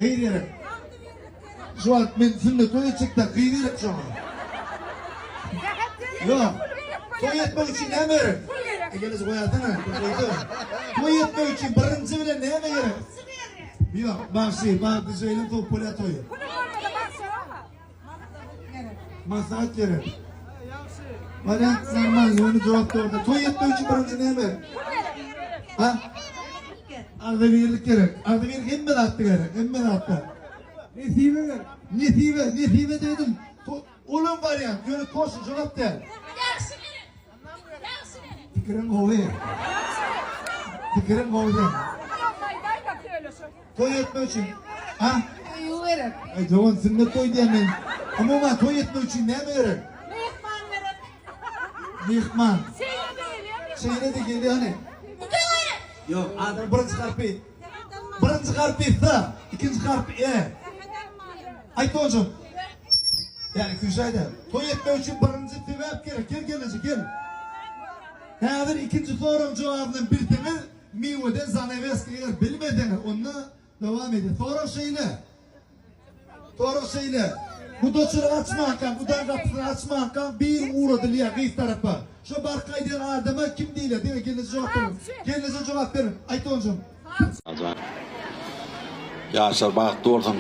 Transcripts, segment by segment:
Gyz gerek. Şu wagt men sünnet toý etjekdä gyz gerek şoňa. Ýok. Toý etmek üçin näme gerek? Pul gerek. Egeliji goýarsana. Toý etmek üçin birinji bilen näme gerek? Ýok, bagşy, bagşy bilen top bolýar toýy. Puluň bolmasa bagşy ýok-a. Maslahat gerek. Wariant normal, ýöne jogap dogry. Toý etmek üçin birinji näme? Ha? Agzybirlik gerek. Agzybirlik hemme zatda gerek, hemme zatda. Nesibe gerek. Nesibe, nesibe dedim. Olam wariant, ýöne toşny jogap däl. Ýagşy gerek. Ýagşy gerek. Pikiriň gowy. Pikiriň gowy seň. Aýdaýda söýleşip. Toý etmek üçin. Ha? Söýgi gerek. Aý dogan sünnet toý diýen men. Umuman toý etmek üçin näme gerek? Myhman gerek. Myhman. Şeýle-de gelýär. Şeýle-de gelýär hany. Guda gerek. Ýok, adam birinji harpy. Birinji harpy S, ikinji harpy E. Aýt doganjygym. Ýa, ikinji aýda. Toý etmek üçin birinji sebäp gerek. Gel gelneje, gel. Häzir ikinji soragyň jogabyny bilseňiz, Miweden zaneweska eger bilmeseňiz onda dowam edýär. Sorag şeýle. Sorag şeýle. Gudaçylyk açmankaň, gudaň gapysyny açmankaň bir ugradylýar gyz tarapa. Şo baryp gaýdýan adama kim diýilýär? Diňe gelneje jogap beriň. Gelneje jogap beriň. Aýt onjam. Ajan. Ýaşlar bagtly bolsun.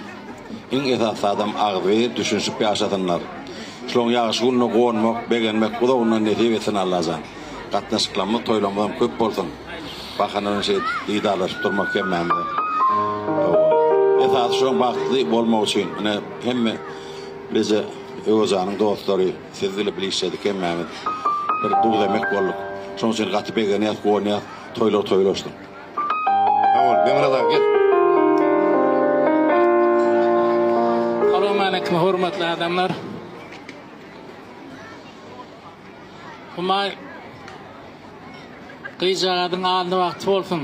Iň esasy zadam agzybir, düşünişip ýaşasynlar. Şulaň ýagşy gününe gonmak, begenmek uzagyndan nesip etsin Allajan. Gatnaşyklarymyz, toýlarymyzam köp bolsun. Bahana bilen şeýdip didarlaşyp durmak hemmämize. Hawa. Esasy şolaň bagtly bolmagy üçin ine hemme bileje Öwezjanyň dostlary siz bile bile işledik hemmämiz. Bir duz-emek bolduk. Şonuň üçin gaty begenýäs, guwanýas. Toýlar toýlaşsyn. Sag bol, Begmyrat aga gel. Salowmaleýkim hormatly adamlar. Humaý gyzjagazyň alny wagty bolsun.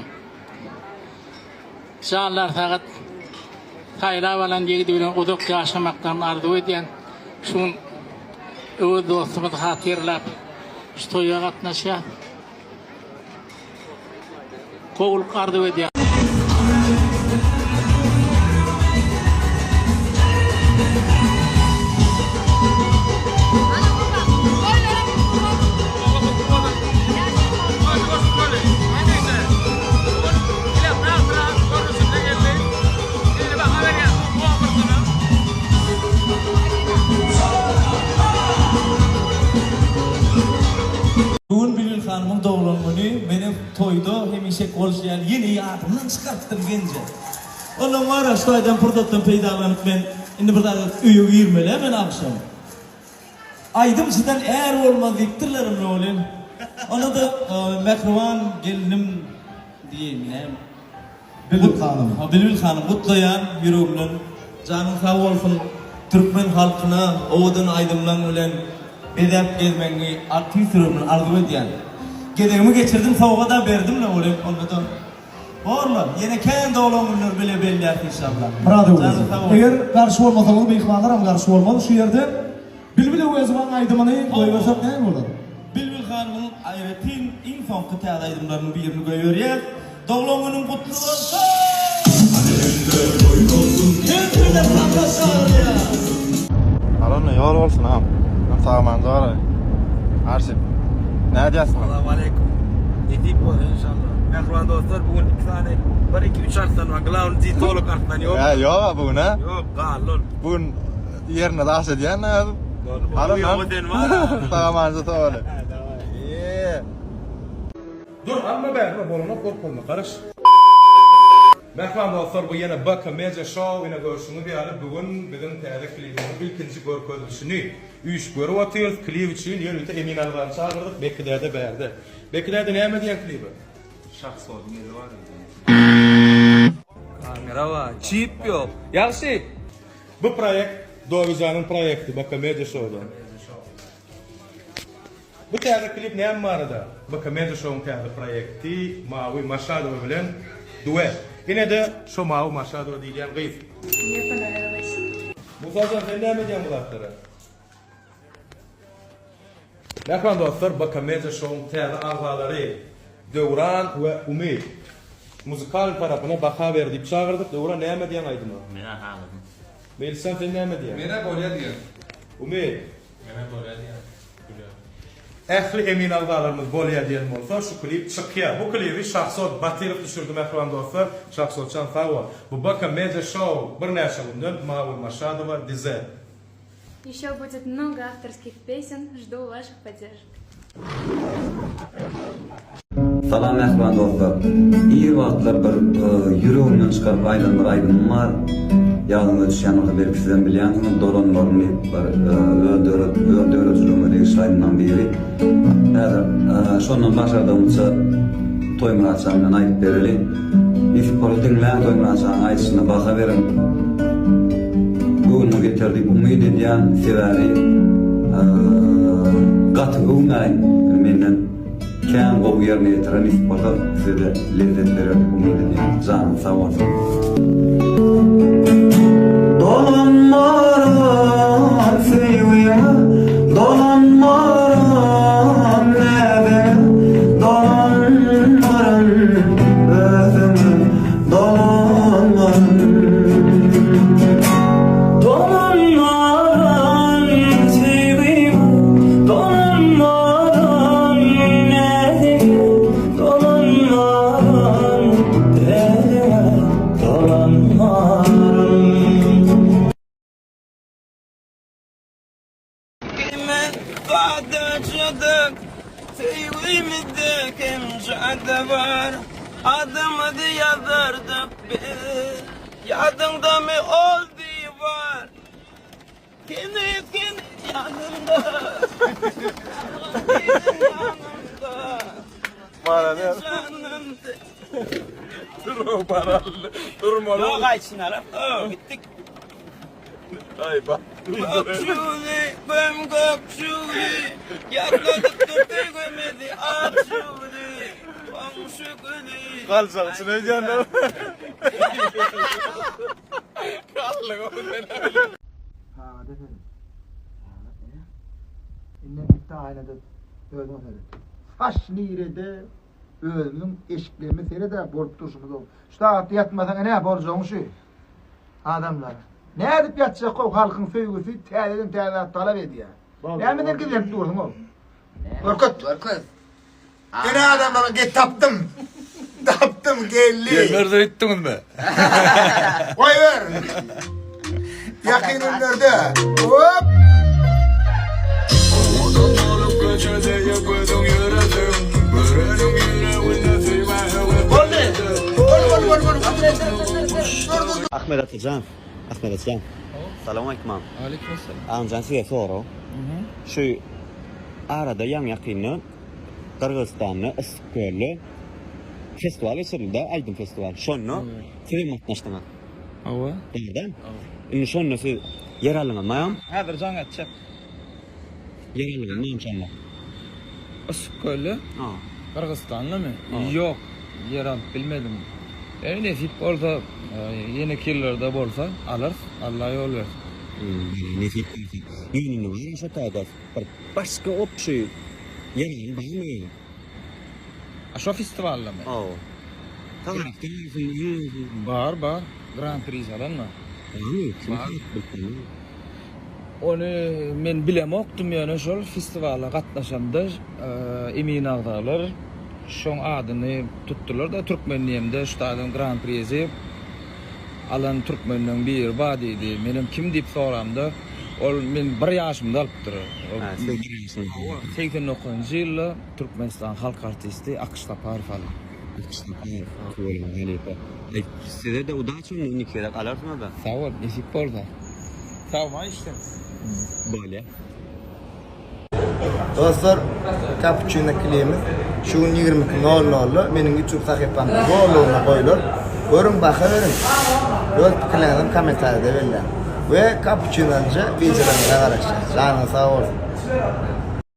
Janlar sagat saýlap alan ýigidi bilen uzak ýaşamaklaryny arzuw edýän. Şu gün Öwez dostumyzy hatyrlap şu toýa gatnaşýas. Gowulyk arzuw edýän. Bu gün Bilbil hanymyň doglan güni, menem toýda hemişeki bolşy ýaly ýene ýadymdan çykarypdym genje. Ondan wara şu taýdan pursatdan peýdalanyp men indi bir zat öýe girmeli-ä men agşam. Aýdymçydan är bolmaz diýipdirlerem welin, onda-da mähriban gelnim diýeýinmi näme. Bilbil hanym. Bilbil hanym gutlaýan ýüregimden janyň sag bolsun türkmen halkyna owadan aýdymlaň bilen bezäp gezmegiňi tüýs ýüregimden arzuw edýän. Gezegimi geçirdim sowgada berdimle welin ondada borla ýene kän doglan günler bile belläris inşallah. Myrat Janyň Öwezow. sag bolsun. Eger garşy bolmasaňyz myhmanlaram garşy bolmaz şu ýerde Bilbil Öwezowaň aýdymyny goýbersek näme bolar? Bilbil hanymyň aýratyn iň soňky täze aýdymlarynyň birini goýberýäs. Doglan günüň gutly bolsun! Hemmeler sahna çagyrýar. Al onda ýol bolsun agam. Sag-aman jora. Arşip. Nädýärsiň? Salam aleýkum. Nesip bolsa inşallah. Mähriban dostlar, bu gün iki sany, bir, iki, üç arslan bar. Glawny diýetolog arslan ýok. Hä, ýok-a bu gün, hä? Ýok, galdy ol. Bu gün ýerine daş edýän özüm. Al onda. Sag-aman jora. Eee. Dur alma bärime bolanok gorkuzma garaş. Mähriban dostlar bu ýene BK Media Show ine görşüňiz ýaly bu gün biziň täze klibimiziň ilkinji görkezilişini üýşüp görüp otyrys klip üçin ýörite Emin agzany çagyrdyk Beki däde bärde Beki däde näme diýýäň klibe? Şahsodyň eli bar indi. Kamera bar, çip ýok. Ýagşy bu proýekt Dogijanyň proýekti BK Media Showdan. Bu täze klip näme barada? BK Media Show-yň täze proýekti Mawy Maşadowa bilen duet. Ine-de şo Mawy Maşadowa diýilýän gyz. Mne ponravilось. Musajan sen näme diýýäň bu zatlara? Mähriban dostlar BK Media Show-yň täze agzalary Döwran we Umyt. Muzykal tarapyna baha ber diýip çagyrdyk. Döwran näme diýýäň aýdyma? Menä haladym. Meýlisjan sen näme diýýäň? Menä bolýa diýýän. Umyt. Menä bolýa diýýän. Gülýär. Ähli emin agzalarymyz bolýa diýen bolsa şu klip çykýa. Bu klibi Şahzod Batyrow düşürdi mähriban dostlar. Şahzodjan sag bol. Bu BK Media Show birnäçe günden Magül Maşadowa Dizel. Еще будет много авторских песен, жду ваших поддержек. Salam mähriban dostlar. Ir wagtlar bir ýüregimden çykaryp aýdan bir aýdymym bar. Ýadyňyza düşýän bolsa belki sizem bilýänsiňiz Dolanmaryn diýip bir öz öz döredijiligime degişli aýdymlaryň biri. Häzir şondan başardygymça Toýmyrat jan bilen aýdyp bereli. Nesip bolsa diňläň Toýmyrat janyň aýdyşyna baha beriň. Göwnüňiz ýeter diýip umyt edýän. Sebäbi gaty öwmäýin menden kän gowy ýerine ýetiren nesip bolsa size-de lezzet berer diýip umyt edýän. Janyňyz sag bolsun. Dolanmaryn söýgüňe Dolanmaryn näziňe Dolanmaryn özüňe Dolanmaryn Dolanmaryn söýgüňe Dolanmaryn näziňe Dolanmaryn özüňe Dolanmaryn. Kime badaşdyk Söýgimizde kim jada bar Adymyzy ýazardyk biz Ýadyňdamy ol diwar Kini kini ýanymda Kini ýanymda Janym Dur parallı. Durmalı. Ýok aýtsyn arap. Gitdik. Aý bak. Gökşüli, göm gökşüli, Ýatladyp dur söýgimizi ak şüli, Goňşy güli. Galjak üçin öýdýänler. Galdyň o sen. Sagada seret. Sagat näme? Indem gitde aýnada özüňe seret. Saç nirede? Özümiziň eşiklerimize sered-ä bolup durşumyz-ow. Şu sagatda ýatmasaň ene boljagyň şu. Adamlar. Nädip ýatjak-ow halkyň söýgüsi täzeden täze zat talap edýär. Näme sen gizlenip dursuň-ow? Görkez. Görkez. Ene adamlara ge tapdym. Tapdym geldi. Gelmez öýtdüňizmi? Goýber. Ýakyn günlerde. Hop. Owadan bolup köçede gözüň ýöresin Göreniň ýüreginde söýgä höwes Boldy. Bol bol bol bol. Dur dur. Ahmet Atajan, Ahmet Atajan. Salam aýtmam. Aleyküm Agamjan size sorag. Şu arada ýaňy ýakynda Gyrgyzystanda Yssyk kölde festiwal geçirildi, aýdym festiwaly. Şonda siz hem gatnaşdyňyz. Hawa. Dogrudan? Indi şonda siz ýer aldyňyzmy agam? Häzir jaň etjek. Ýer aldyňyzmy agam şonda? Yssyk kölde? Ha. Gyrgyzystandamy? Ýok, ýer alyp bilmedim. Ýöne nesip bolsa, ýeneki ýyllarda bolsa alarys, Alla ýol bersin. Nesip bolsa. Ýöne indi bar şo taýda bir başga opşy ýer alan barmy? A şo festiwaldamy? Hawa. Tarapdan bolsun, ýer bolsun. Bar, bar. Gran priz alan bar. Barmy? Kim bilip bilmedim. Ony men bilemokdym ýöne şol festiwala gatnaşamda emin agzalar şoň adyny tutdular-da türkmen diýemde şu taýdan gran prizi alan türkmenleň biri bar diýdi. Menem kim diýip soramda ol men bir ýaşymda alypdyr. Hä, siz bir ýaşyňyzda. Hawa, 89-njy ýylda Türkmenistan halk artisti Akyş Saparow aldy. Akyş Saparow, tüweleme halypa. Aý, size-de udaç onda indiki gezek alarsyňyz-da. Sag bol, nesip bolsa. Sagma işleň. Bolýa. Dostlar, Cappuccino klibimiz şu gün 22 nol nolda meniň YouTube sahypamda dolulygyna goýular. Görüň, baha beriň. Öz pikirleriňizi kommentariýada belläň. We Cappuccino-njy wideolaryňyza garaşýas. Janyňyz sag bolsun.